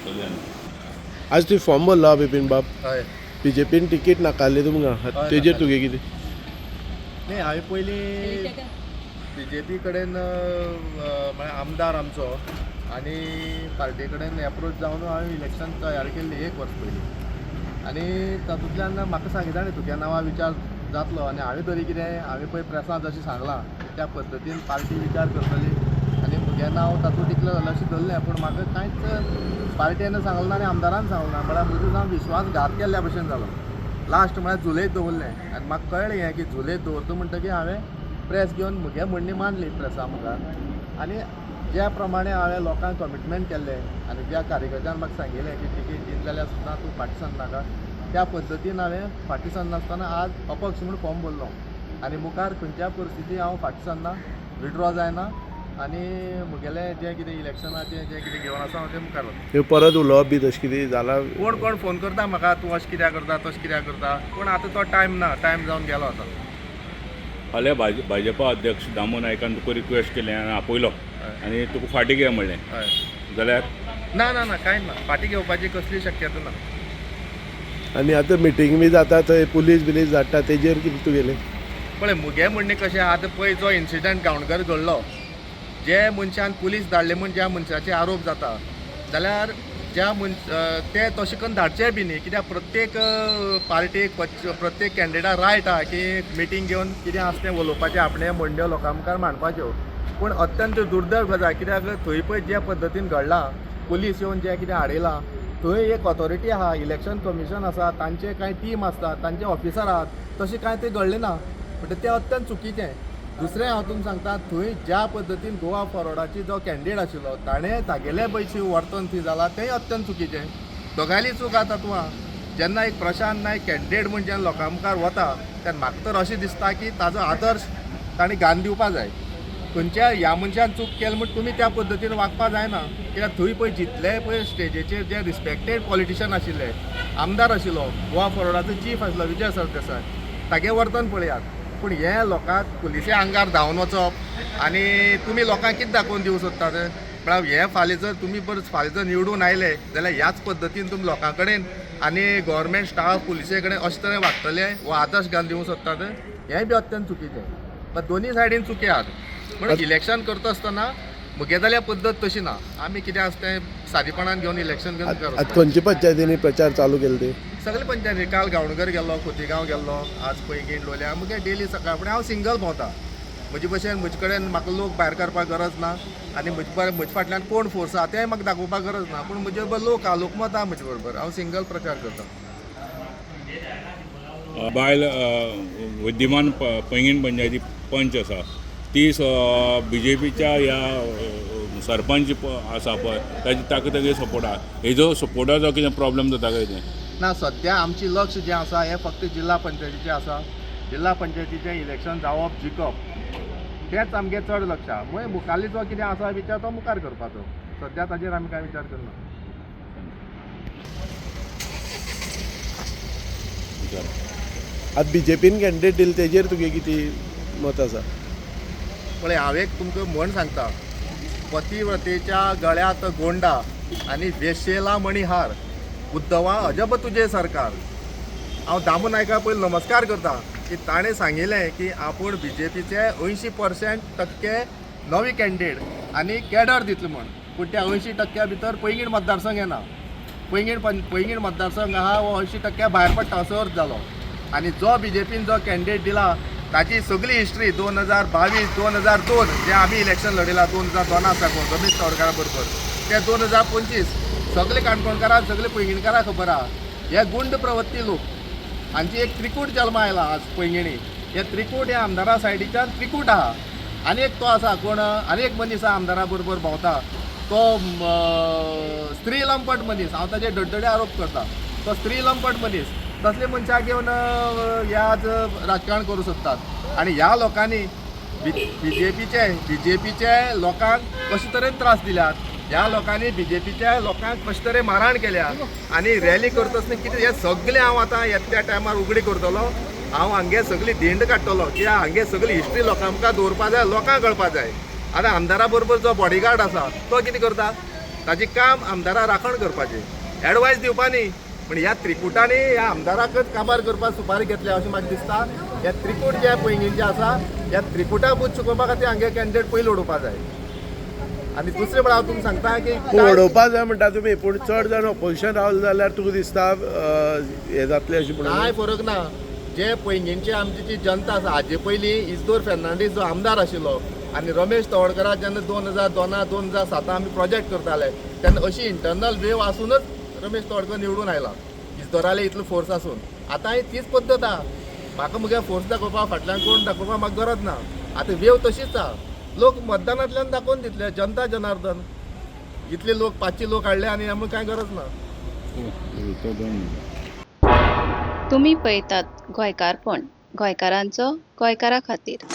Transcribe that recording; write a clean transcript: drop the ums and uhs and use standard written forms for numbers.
करतले आमी. आज तुवें फॉर्म भरलो बिपीन बाब. हय. बीजेपीन तिकीट नाकारली तुमकां. हय, तेजेर नाकारली. तुगे कितें? न्ही, हांवें पयलीं बीजेपी कडेन, म्हळ्यार आमदार आमचो आनी पार्टी कडेन एप्रोच जावन हांवें इलेक्शन तयार केल्ली एक वर्स पयलीं. आनी तातूंतल्यान म्हाका सांगितलें न्ही, तुज्या नांवा विचार जातलो. आनी हांवें तरी कितें, हांवें पळय प्रेसांत जशें सांगलां त्या पद्दतीन पार्टी विचार करतली आनी म्हगेलें नांव तातूंत डिक्लेर जालें अशें धरलें. पूण म्हाका कांयच पार्टेन सांगलें ना आनी आमदारान सांगलें ना. म्हळ्यार म्हजो जावन विश्वासघात केल्ल्या भशेन जालो. लास्ट म्हळ्यार जुलयत दवरलें आनी म्हाका कळ्ळें हें की जुलयत दवरता म्हणटकीर हांवें प्रेस घेवन म्हगे म्हणणें मांडली प्रेसा मुखार. आनी ज्या प्रमाणे हांवें लोकांक कमिटमेंट केल्लें आनी ज्या कार्यकर्त्यान म्हाका सांगिल्लें की तिकीट दित जाल्यार सुद्दां तूं फाटीं सरनाका, त्या पद्दतीन हांवें फाटीं सरनासतना आज अपक्ष म्हूण फॉर्म भरलो. आनी मुखार खंयच्या परिस्थिती हांव फाटीं सरना, विड्रॉ जायना आनी म्हगेलें जें कितें इलेक्शनाचें जें कितें घेवन आसा हांव तें मुखार वता. हे परत उलोवप बी तशें कितें जालां? कोण कोण फोन करता म्हाका, तूं अशें कित्याक करता, तशें कित्याक करता, पूण आतां तो टायम ना, टायम जावन गेलो आतां. फाल्यां भाजपा अध्यक्ष दामू नायकान तुका रिक्वेस्ट केलें आनी आपयलो आनी तुका फाटीं घे म्हणलें जाल्यार? ना ना ना, कांयच ना, फाटीं घेवपाची कसली शक्यता ना. आनी आतां मिटींग बी जाता थंय पुलीस बिलीस धाडटा, तेजेर कितें तुगेलें? पळय, म्हगे म्हणणें कशें, आतां पळय जो इन्सिडंट गांवणकर घडलो, जे मनशान पुलीस धाडले म्हूण ज्या मनशाचे आरोप जाता जाल्यार ज्या मनश ते तशें करून धाडचे बी न्ही. कित्याक प्रत्येक पार्टीक, प्रत्येक कॅन्डिडेटाक रायट आहा की मिटींग घेवन कितें आसा तें उलोवपाचें, आपणें म्हणण्यो लोकां मुखार मांडपाच्यो. पूण अत्यंत दुर्दैव गजाल, कित्याक थंय पळय ज्या पद्दतीन घडलां, पुलीस येवन जें कितें हाडयलां, थंय एक ऑथॉरिटी आहा, इलेक्शन कमिशन आसा, तांचे कांय टीम आसता, तांचे ऑफिसर आहात, तशें कांय थंय घडलें ना म्हणटा तें अत्यंत चुकीचें. दुसरें हांव तुमकां सांगता, थंय ज्या पद्दतीन गोवा फॉरवर्डाची जो कॅन्डिडेट आशिल्लो ताणें तागेले पयशे वर्तन थंय जालां तेंय अत्यंत चुकीचें. दोगांयली चूक आहा तातूंत आहा. जेन्ना एक प्रशांत नायक कॅन्डिडेट म्हूण जेन्ना लोकां मुखार वता तेन्ना म्हाका तर अशें दिसता की ताजो आदर्श ताणें घालून दिवपा जाय. खंयच्या ह्या मनशान चूक केली म्हूण तुमी त्या पद्दतीन वागपा जायना. कित्याक थंय पळय जितले पळय स्टेजीचेर जे रिस्पेक्टेड पॉलिटिशन आशिल्ले, आमदार आशिल्लो, गोवा फॉरवर्डाचो चीफ आशिल्लो विजय सरदेसाय, तागे वर्तन पळयात. पूण हे लोकांक पुलिसे आंगार धांवन वचप आनी तुमी लोकांक कितें दाखोवन दिवंक सोदतात? म्हळ्यार हे फाल्यां जर तुमी बरें फाल्यां जर निवडून आयले जाल्यार ह्याच पद्दतीन तुमी लोकां कडेन आनी गव्हर्मेंट स्टाफ पुलिसे कडेन अशे तरेन वागतले हो आदर्श घालून दिवंक सोदतात, हेंय बी अत्यंत चुकीचें. मात दोनूय सायडीन चुकी आहात. पूण इलेक्शन करता आसतना म्हगे जाल्यार पद्दत तशी ना. आमी कितें आसा तें सादेपणान घेवन इलेक्शन घेवन मुखार आतां वचपाचें. खंयच्या पंचायतींनी प्रचार चालू केले ते? सगळे पंचायती, काल गांवणकर गेल्लो, खोतीगांव गेल्लो, आज पैंगीण, लोलयां. मुगे डेली सकाळ फुडें हांव सिंगल भोंवता. म्हजे भशेन म्हजे कडेन म्हाका लोक भायर काडपाक गरज ना आनी म्हजे फाटल्यान कोण फोर्स आहा तेंय म्हाका दाखोवपाक गरज ना. पूण म्हजे बरोबर लोक आहा, लोकमत आहा म्हजे बरोबर, हांव सिंगल प्रचार करता. बायल विद्यमान पैंगीण पंचायती पंच आसा ती बीजेपीच्या ह्या सरपंच आसा पळय ताजे ताका तागे सपोर्ट आहा. हेजो सपोर्टाचो कितें प्रॉब्लम जाता काय कितें? ना, सद्या आमची लक्ष जें आसा हें फक्त जिल्हा पंचायतीचें आसा. जिल्हा पंचायतीचें इलेक्शन जावप, जिखप, तेंच आमगें चड लक्ष आहा. मागीर मुखाल्ली जो कितें आसा विचार तो मुखार करपाचो, सद्या ताजेर आमी कांय विचार करना. विचार. आतां बीजेपीन कॅन्डिडेट दिले तेजेर तुगे कितें मत आसा? पळय, हांव एक तुमकां म्हण सांगता, पतिव्रतेच्या गळ्यांत गोंडा आनी वेश्येला मणिहार, उद्धवा अजब तुजें सरकार. हांव दामू नायका पयलीं नमस्कार करता की ताणें सांगिल्लें की आपूण बीजेपीचे 80% टक्के नवी कॅन्डिडेट आनी कॅडर दितले म्हूण. पूण त्या 80% भितर पैंगीण मतदारसंघ येना. पैंगीण मतदारसंघ आहा हो 80% भायर पडटा असो अर्थ जालो. आनी जो बीजेपीन जो कॅन्डिडेट दिला ताची सगळी हिस्ट्री 2022, 2002 जे आमी इलेक्शन लढयला 2002 साकून रमेश तवडकारा बरोबर ते 2025 सगळे काणकोणकारां, सगळे पैंगीणकारां खबर आहा. हे गुंड प्रवृत्ती लोक हांची एक त्रिकूट जल्मा आयला आज पैंगिणी. हे त्रिकूट हे आमदारा सायडीच्यान त्रिकूट आहा. आनी एक तो आसा कोण, आनी एक मनीस आहा आमदारा बरोबर भोंवता, तो स्त्री लंपट मनीस. हांव ताजेर डड्डडे आरोप करता, तो स्त्री लंपट मनीस. तसले मनशाक घेवन हे आज राजकारण करूं सोदतात. आनी ह्या लोकांनी बीजेपीचे लोकांक कशे तरेन त्रास दिल्यात, ह्या लोकांनी बीजेपीच्या लोकांक कशे तरेन मारहाण केल्या आनी रॅली करता आसतना कितें, हें सगळें हांव आतां येता त्या टायमार उगडी करतलो. हांव हांगे सगळी धिंड काडटलो, कित्याक हांगे सगळी हिस्ट्री लोकां मुखार दवरपा जाय, लोकांक कळपा जाय. आतां आमदारा बरोबर जो बॉडीगार्ड आसा तो कितें करता, ताजें काम आमदारा राखण करपाचें, एडवायस दिवपा न्ही. पूण ह्या त्रिकुटांनी ह्या आमदाराकच काबार करपाक सुपारी घेतल्या अशें म्हाका दिसता. हे त्रिकूट जे पैंगीणचे आसा, ह्या त्रिकुटा बूथ चुकोवपा खातीर हांगे कॅन्डिडेट पयलीं उडोवपा जाय. आनी दुसरें म्हळ्यार हांव तुमकां सांगता की पूण उडोवपा जाय म्हणटा तुमी, पूण चड जाण ऑपोजिशन रावले जाल्यार तुका दिसता हें जातलें अशें म्हणून? कांय फरक ना. जे पैंगीणची आमची जी जनता आसा, हाजे पयलीं इजदोर फेर्नांडीस जो आमदार आशिल्लो आनी रमेश तवडकरा जेन्ना 2002 2007 आमी प्रोजेक्ट करताले तेन्ना अशी इंटरनल वेव आसूनच रमेश तवडकर निवडून आयला, इजदोराले इतलो फोर्स आसून. आतांय तीच पद्दत आहा. म्हाका मुगे फोर्स दाखोवपा फाटल्यान कोण दाखोवपा म्हाका गरज ना. आतां वेव तशीच आहा, लोक मतदानांतल्यान दाखोवन दितले, जनता जनार्दन. इतले लोक 500 लोक हाडले आनी आमकां कांय गरज ना. तो दोन मिनटां. तुमी पळयतात गोंयकारपण, गोंयकारांचो गोंयकारा खातीर.